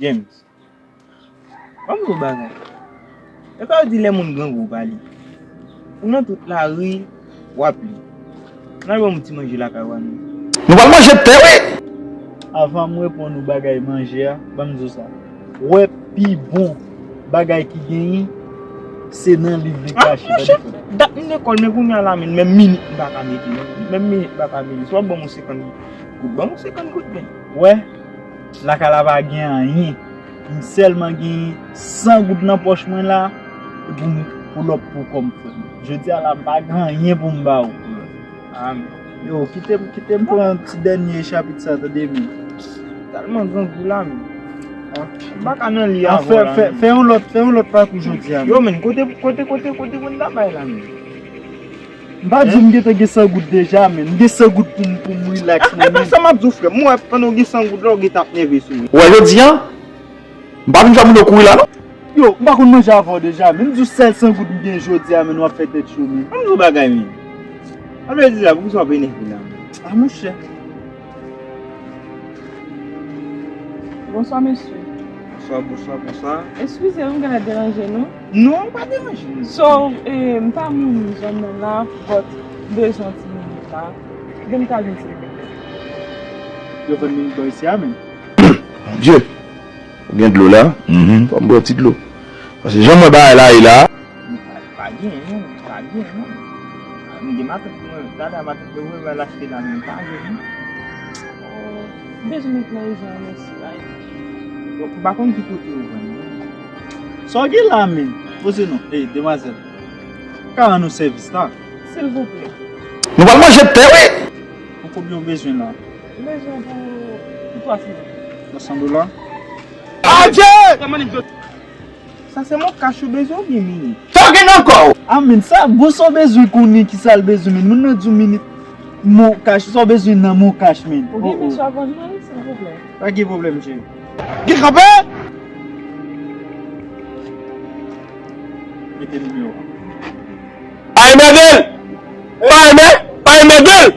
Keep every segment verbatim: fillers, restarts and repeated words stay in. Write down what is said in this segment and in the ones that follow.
James, ban m di w bagay. E pa yo di lè moun grangou w pa li. Ou nan tout lari, w ap li. N al ban m ti manje lakay ou a non. Nou pral manje tè, wi! Avan m reponn ou bagay manje a, ban m di w sa. Wè pi bon bagay ki genyen, se nan liv li kache. Ah, monchè, dat m lekòl, men kounye a la, men menm minit m pa ka mete, non. Menm minit m pa ka mete. Si w ap ban m yon senkant goud, ban m yon senkant goud, men. Wè, lakay la pa gen anyen. M sèlman gen san goud nan pòch mwen la, e pou m, pou lòt pou kòm frè m. Jodi a la, m pa gen anyen pou m ba ou. Ah, men. Yo, kite m, kite m pran ti dènye chapit sa, tande, men. Tèlman grangou la, men. Ah. M pa ka nan li avè w la, fè, men. Fè yon lòt, fè yon lòt pakou jodi a, men. Yo, men, kote, kote, kote, kote moun ta bay la, men? M pa di w m gentan gen san goud deja, men. M gen san goud pou m, pou m relax, mwen menm. Epa sa m ap di w, frè m. M wè pandan w gen san goud la, w gentan ap nève sou mwen. Ou wè jodi a, m pa vin fè moun yo kouri la, non. Yo, m pa konn manje avè w deja, men. M di w sèl san goud m gen jodi a, men, w ap fè tèt cho, men. Ban m di w bagay, men. Sa vle di la, poukisa w ap enève la, men? Ah, monchè. Bonswa, mesye. Bonswa, bonswa, bonswa. Eskize, m genlè deranje nou. Non, ou pa deranje m. So, eh, m pa moun zòn nan la, but m bezwen yon ti minit la. Kite m ka jwenn ti minit la. Yo vann minit bò isi a, men. Mon Dieu. Ou gen dlo la? Mhm. Fò m bwè ti dlo. Paske jan m wè bagay la ye la. Pa, pa gen, non, pa gen, non. M gen matant mwen, talè a matant mwen, mwen al achte la, men pa gen, non. Oh, m bezwen met nan rejon an, mèsi, bye. Bon, m pa konn ki kote yo vann, non. Sa w gen la, men? Poze non. Ey, demwazèl. Ka rann nou sèvis la. Silvouplè. Nou pral manje tè, wi! Pou konbyen w bezwen la? M bezwen pou, pou twa sezon. Twa san dola? Adje! Sa se mon kach ou bezwen oubyen minit? Sa w gen nan kò w? Ah, men sa, bon, sa w bezwen konnen ki sa l bezwen, men moun nan di w minit, mon kach, sa w bezwen nan mon kach, men. Ou gen mesye avè w, silvouplè? Pa gen pwoblèm, cheri. Gen kanpe! Mete nimewo a. Pa enmède l! Pa enmè-, pa enmède l!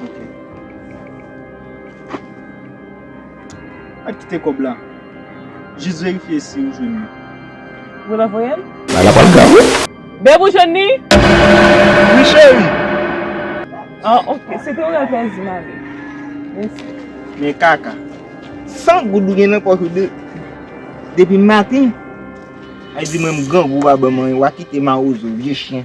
Ok. Al kite kòb la. Jis verifye si ou jwenn li. Ou la voye l? Bagay la pral grav, wi. Beb, ou jwenn li? Wi, cheri. Ah, ok. Se te yon pèdi m ale. Mèsi. Men kaka. San goud ou gen nan pòch ou de-, depi maten. Ay di mwen m grangou, ou pa ban m anyen, w a kite mawozo, vye chen.